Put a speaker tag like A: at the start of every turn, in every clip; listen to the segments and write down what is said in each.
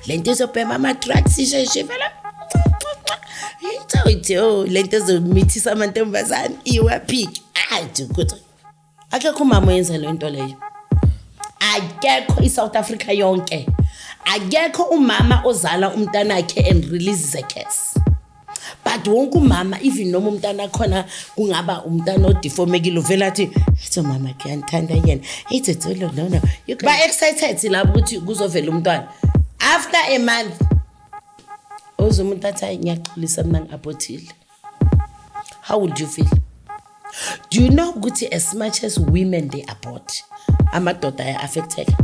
A: Lento ezobhema ama-drugs isheshe vele ithi, oh, lento ezomithisa amantombazane iwaphiki. Athi ukuthi akekho umama oyenza le nto leyo, akekho. I-South Africa yonke, akekho umama ozala umntanakhe and releases a curse, but wonke umama, even noma umntana khona kungaba umntana odeformekile, uvela athi ethi mama kuyandithanda yena, ethi no no no Ba-excited lapho ukuthi kuzovela umntwana. After a month uze umuntu athi, "Hayi, ngiyaxolisa, mina ngi-abortile." How would you feel? Do you know ukuthi as much as women, they abort, amadoda aya-affecteka?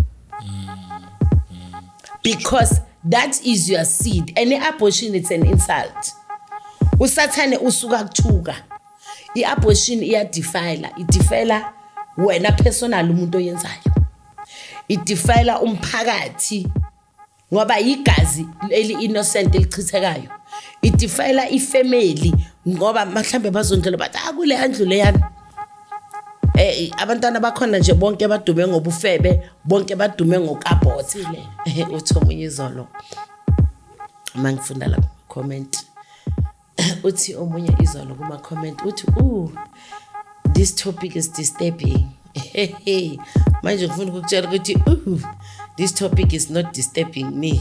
A: Because that is your seed, and i-abortion, it's an insult. Usathane usuka kuthuka. I-abortion iyadefila, idefila wena personal, umuntu oyenzayo, idefila umphakathi ngoba igazi eli-innocent elichithekayo, idefila ifamily ngoba mhlambe bazondlela bathi, ah, kule ndlu leyana abantwana bakhona nje bonke badume ngobufebe, bonke badume ngokabhothile. Uthi omunye izolo uma ngifunda la comment, uthi omunye izolo kuma comment uthi, "Ooh, this topic is disturbing." Manje ngifuna ukukutshela ukuthi, ooh, this topic is not disturbing me.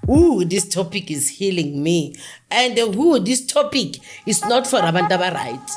A: Ooh, this topic is healing me. And ooh, this topic is not for abantu aba-right.